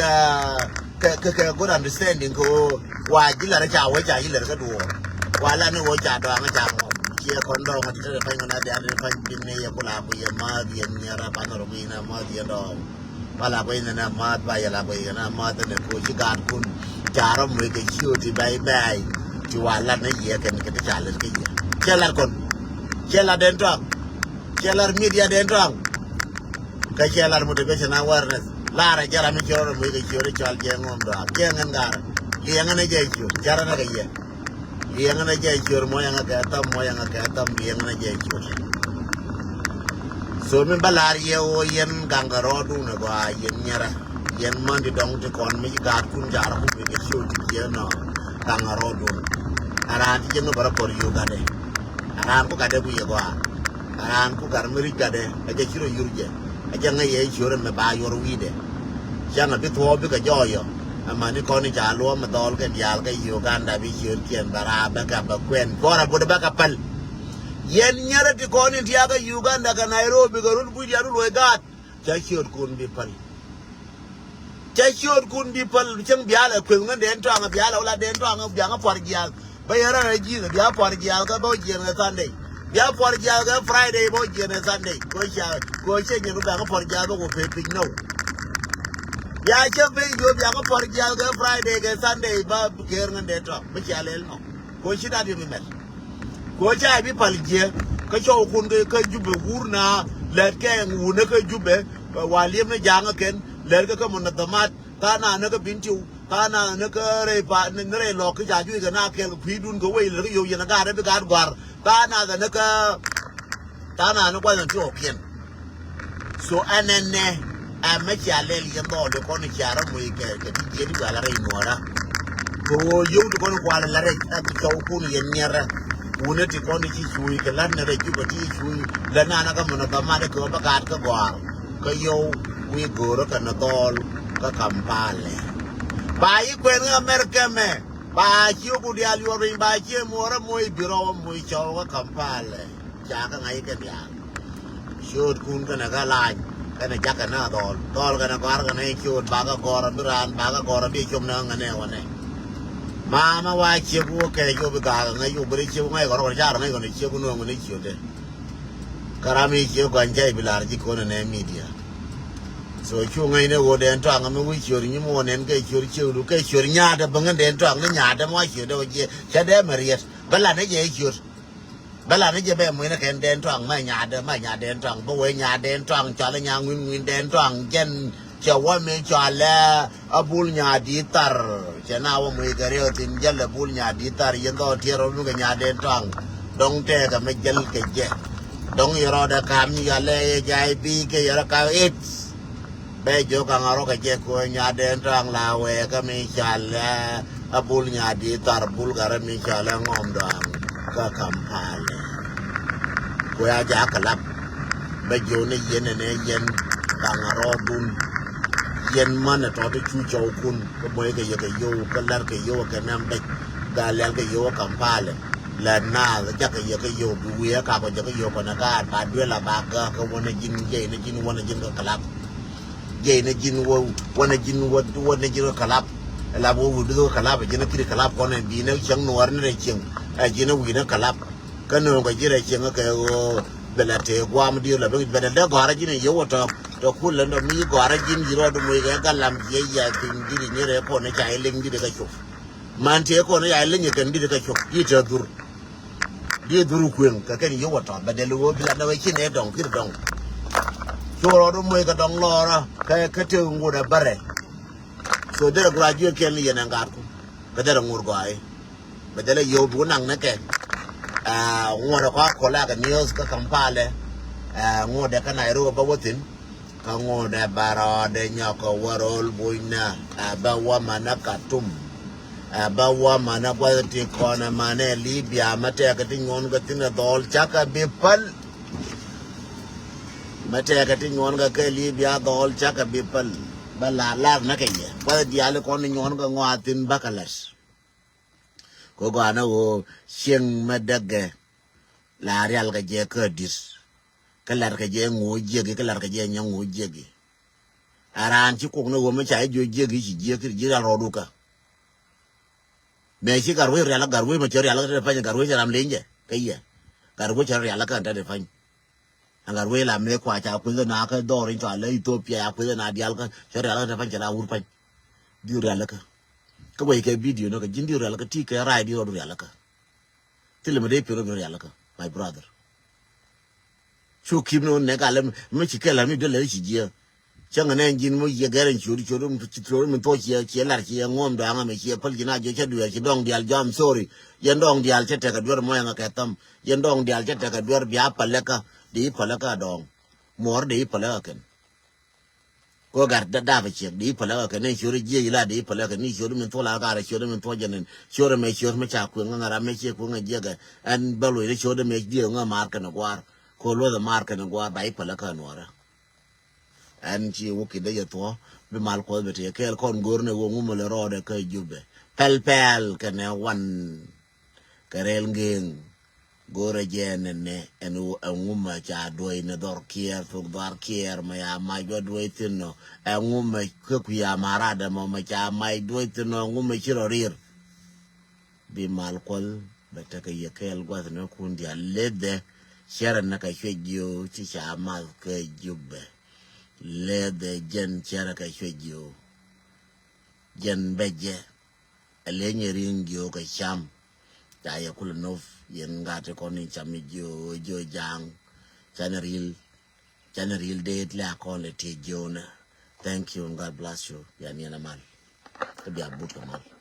kɛ kɛ kɛ good understanding kɛ ɣöö wa ji̱ lar ca wä ca ji̱ lar kä duɔɔr. Wa lar ni ɣöö ca dɔaŋ ca ŋɔm ciɛ kɔn dɔ̱ŋ ti dee pany kɔn a diaal dee pany bin ni yɛ ku la ku yɛ maath yɛn niɛr a banɛ rɔ mi na maath yɛn dɔ̱ŋ. Ba la guɛy nɛ nɛ math ba yɛ la guɛy nɛ math nɛ ko ci gaat kun. Ca rɔ muec kɛ ci o ti bɛy bɛy. Ci wa lat nɛ yɛ kɛn kɛ ti ca lɛt kɛ yɛ. Cɛ lat kɔn. Cɛ lat den tɔŋ. Cɛ lat media den tɔŋ. Kä cɛ lat motivation awareness. Lar a jɛ ram mi ci rɔ muec kɛ ci o ti cɔal jɛ ŋɔm dɔak jɛ ŋɛn gar. Liɛŋ nɛ jɛ ci o ti ca rɔ nɛ kɛ yɛ. Liɛŋä na jɛ cuɔr muɔyɛ ŋa kɛ tham muɔyɛ ŋa kɛ tham liɛŋä na jɛ cuɔr. So mi ba lar yɛ wä yɛn gaŋ kɛ rɔɔdun ɛ gɔaa yɛn nyɛrɛ. Yɛn man ti dɔŋ ti kɔn mi ci gaatkun jar ku mi kɛ ciö ti ciɛ nɔ gaŋ kɛ rɔɔdun. A raan ti jɛ ŋä bä rɔ kɔr yu gatdɛ. A raan ku gatdɛ ku yɛ gɔaa. A raan ku gat mi ric gatdɛ a jɛ ci rɔ yur jɛ. A jɛ ŋä yɛ cuɔr ɛmɛ ba yuɔr wi̱i̱dɛ. Cäŋ a bi thuɔɔk bikɛ jɔɔyɔ. Ɛmani kɔn i̱ ca luɔ̱m ɛ dhɔl kɛ diaal kɛ Uganda bi ciötkiɛn bɛ raap bɛ kɛ bɛ kuɛn. Kuɔrɛ bot bɛ kɛ päl. Yɛn nyɛrɛ ti kɔn in tiakä Uganda kɛ Nairobi kɛ run buc diaal run luɔc gaat. Ca ciötkun bi päl. Ca ciötkun bi päl cäŋ bialɛ kueth ŋän dee tɔaŋ bialɛ wala dee tɔaŋ biaŋä puar jiaal. Bä yɛn raan ji̱ bia puar jiaal kä bä jiɛn kɛ Sunday. Bia puar jiaal kɛ Friday bä jiɛn kɛ Sunday. Ko cia ko cia nyin bia kä puar jiaal bä ko pe piny nɔw. Bia cä pe jiö bia kä puar jiaal kɛ Friday kɛ Sunday bä ker ŋän dee tɔaŋ bä cia lɛl nɔ. Ko ci dat yɛ mi mɛt. Ko ca bi pal jiɛ kä cɔw kun kɛ kä Jubɛ wur na lɛt kɛ wunä kä Jubɛ wa liep ni jaŋä kɛn lɛt kɛ kä mɔnɔ dhɔmat. Tha̱a̱ŋ na ni kä Bentiu, tha̱a̱ŋ na ni kä rɛy pa ni rɛy lɔk kä ca juic kɛ na kɛl kɛ kui̱dun kɛ wec lɛ kä yow yɛn a gaat bi gaat gua̱r. Tha̱a̱ŋ na ni kä tha̱a̱ŋ na ni gua̱th ni ti ɣɔkiɛn. So ɛn ɛn nɛ ɛmɛ cia lɛl yɛn dhɔɔl di kɔn cia rɔ moc kɛ kɛ ti jiɛn i̱ gua̱l a rɛy nuɔ̱ɔ̱rä. Kɛ ɣöö yio̱w ti kɔn kual la rɛy ɛ cɔw kun yɛn niɛrä. Wunä ti kɔn ci cuuc kɛ la̱t ni rɛy Jubɛ ti cuuc lɛ na ni kä mɔnɔ dhɔmat kɛ ɣöö bä gaat kä gɔaar. Kä yio̱w wi̱i̱ go̱o̱rä kɛnɛ dhɔɔl kä Kampala. Ba yi kuɛn kä America mɛ ba ciö ku diaal yuɔr piny ba ciö muɔrä moc bi rɔw moc cɔw kä Kampala. Ca kä ŋa̱c kɛ diaal. Ciöötkun kɛnɛ kä lany kɛnɛ jakä na dhɔɔl dhɔɔl kɛnɛ gɔ̱a̱r kɛnɛ ciööt ba kä gɔ̱rä bi raan ba kä gɔ̱rä bi com nä ŋänɛ wänɛ. Mama wa ciek wä kɛ cop i̱ gakä ŋäc wä beri ciek wä ŋäc kɛ rɔk ca rɔ ŋäc kɔnɛ ciek wä nööŋ kɔnɛ ciötdɛ. Kä ram i̱ ciek gɔny ca i̱ bi lar ji̱ kɔn ɛnɛ media. So cu ŋäcnɛ ɣöö dɛn tɔaŋ mi wi̱c ciöt nyi muɔ̱ɔ̱n ɛn kɛ ciöt ciötdu kɛ ciöt nyaatdä bäŋä dɛn tɔaŋ ni nyaatdä mɔ ciötdä wä jiɛ cä dee mɛ riɛt bä lat ni jɛ ciöt. Bä lat ni jɛ bɛ muinɛ kɛn dɛn tɔaŋ mɛ nyaatdä mɛ nyaat dɛn tɔaŋ bä wee nyaat dɛn tɔaŋ cɔal i̱ nyaat ŋui̱n ŋui̱n dɛn tɔaŋ jɛn cɛ wä mi cɔal ɛ Abul Nyadi Thar. Cɛ na wä muc kɛ riɛw thi̱n jäl Abul Nyadi Thar yɛn dhɔɔk tiɛɛr rɔ mi kɛ Nyadi Thar. Dɔ̱ŋ tɛɛkɛ mi jäl kɛ jɛ. Dɔ̱ŋ yɛ rɔɔdɛ ka̱m yalɛ HIV kɛ yɛ rɔ ka̱m AIDS. Bɛ jiök ka̱ŋ a rɔ kɛ jɛ kɛ Nyadi Thar la wɛɛkä mi cɔal ɛ Abul Nyadi Thar Bul Garɛ mi cɔal ɛ Ŋɔm Dɔaŋ kä Kampala. Ku ya jakä lap. Bɛ jiöni yɛn ɛnɛ yɛn kaŋ a rɔɔdun. Yɛn män ɛ tɔt cu cɔwkun kä moc kɛ yɛ kɛ yio̱w kä lär kɛ yio̱w kɛ nɛm bɛc. Gaa lɛl kɛ yio̱w kä Kampala. Lɛ naath jakä yɛ kɛ yio̱w bi wiee kakɔ jɛ kɛ yio̱w kɔnɛ gaat ba duel a ba gääk kä wänɛ ji̱n jɛy ni ji̱n wänɛ ji̱n kä kalap. Jɛy ni ji̱n wä wänɛ ji̱n wä wänɛ ji̱n kä kalap. Ɛ lap wä wi̱i̱ duth kä kalap ɛ ji̱n a kiri kalap kɔnɛ bi ni cäŋ nuɔɔr ni rɛ cieŋ. Ɛ ji̱n a wi̱i̱ ni kalap. Kä nööŋ kɛ ji̱ rɛy cieŋ kɛ ɣöö bɛ lɛ tëë gua̱a̱m diöl la ben bɛ lɛ dee gɔ̱a̱rä ji̱n in yio̱w wä tɔ̱ tɔ̱ kulɛ nɔ mi gɔ̱a̱rä ji̱n yi̱ rɔɔd moc kɛ galam jiɛ yia thi̱n di̱t in nyerɛ kɔn ca ilɛny di̱t kɛ cop. Man tëë kɔn ca ilɛny kɛn di̱t kɛ cop i̱ te dhur. Di̱t dhur kueŋ kɛ kɛn yio̱w wä tɔ̱ bɛ dɛl ɣöö bi la nɛ wä ci nɛ dɔ̱ŋ ki̱r dɔ̱ŋ. Cu rɔɔd moc kɛ dɔ̱ŋ lɔɔrä kɛ kä tëë ŋut ɛ bärɛ. So derɛ graduate kɛn yɛn ɛn gaatku kɛ derɛ ŋut gɔaa i̱. Bɛ dhɛlɛ yio̱w bi wä naŋ ni kɛ. Aa, ŋuɔ̱tdɛ kɔ̱ a kɔl a kɛ news kä Kampala. Aa, ŋuɔ̱tdɛ kä Nairobi bä wä thi̱n. Kä ŋuɔ̱tdɛ bɛ rɔɔdɛ nyɔk kɛ wä ro̱l bucnä. Aa, bä wä manä Katum. Aa, bä wä manä gua̱th ti kɔn ɛ manɛ Libya mä tɛkɛ ti nyuɔ̱n kɛ thi̱n ɛ dhɔl cakɛ bi päl. Mä tɛkɛ ti nyuɔ̱n kɛ kɛ Libya dhɔl cakɛ bi päl. Bä la lar nä kɛ yɛ gua̱th diaal kɔn nyuɔ̱n kɛ ŋɔaa thi̱n bä kɛ lät. Kɛ gɔaa ni ɣöö cieŋ mi däkɛ la rial kɛ jɛ kä di̱t. Kä lat kɛ jɛ ŋo̱o̱ jiäki kä lat kɛ jɛ nyɛ ŋo̱o̱ jiäki. A raan ci kuɔk ni ɣöö mi ca ji̱ jiök jiäki ci jiäki ji̱ rial rɔɔdu kä. Mëë ci gat wec rial kä gat wec mi cɛ rial kä te pany gat wec ram leny jɛ kä yɛ. Gat wec cɛ rial kä te pany. Ɛn gat wec la mëë kua ca kueth na kä dhɔr in cɔal lɛ Ethiopia ya kueth na dial kä cɛ rial kä te pany cɛ la wur pany. Diu rial kä. Kä wec kɛ video ni kɛ ji̱n diu rial kä ti kɛ rai diu rɔɔdu rial kä. Thilɛ mi dee piɛn rɔ bi rialikä, my brother. Cu kip ni wä nɛk alɛ mi ci kɛl mi duel lɛ ci jiɛ. Cäŋ nɛ ji̱n mi yɛ gɛr in ciöt ciöt mi thuɔ̱k ciɛ ciɛ lar ciɛ ŋuɔm dɔaŋ mi ciɛ päl ji̱n a jiɔ cä dueer ci dɔŋ diaal jɔam, sorry. Yɛn dɔŋ diaal cä tekɛ duer mɔyɛ ŋa kɛ thäm. Yɛn dɔŋ diaal cä tekɛ duer bia päläkä. Di päläkä dɔŋ. Muɔr di päläkä kɛn. Ko gat da dap ciek di pala ka ne ciori jie ila di pala ka ni ciori min thola ka ra ciori min thoja nen ciori me ciori me cha kwen nga ra me cie kwen nga jiega. An balo ire ciori me di nga mar ka na gwar. Ko lo da mar ka na gwar ba i pala ka nuara. Ɛn ci wä kidä jɛ thuɔ bi mal kuɔth bɛ tëë kɛɛl kɔn go̱r ni wä ŋumä lɛ rɔɔdɛ kä Jubɛ. Pɛl pɛl kɛnɛ wan kɛ rɛl ŋeŋ. Go̱rɛ jɛ nɛnɛ ɛn ɛ ŋumä ca duɔy ni dhɔr kiɛɛr thok dhɔr kiɛɛr mɛ ya mac wä duɔy thin nɔ. Ɛ ŋumä kä kui̱ amaradɛ mɔ mɛ ca mac duɔy thin nɔ ɛ ŋumä ci rɔ rir. Bi mal kuɔth bɛ tekɛ yɛ kɛɛl guath ni kun dial ledhɛ. Cɛrɛ ni kɛ cuɛ jiö ci ca math kɛ Jubɛ. Ledhɛ jɛn cɛrɛ kɛ cuɛ jiö. Jɛn bɛ jɛ. Ɛ leny ɛ riŋ jiö kɛ cam. Ca yɛ kulɛ nop yɛn gat kɔn in cam jiö jiö jaŋ. Canɛ ril. Canɛ ril det lɛ akɔn lɛ ti jiö nɛ. Thank you and God bless you. Yan yɛn amal. Kä bia but kɛ mal.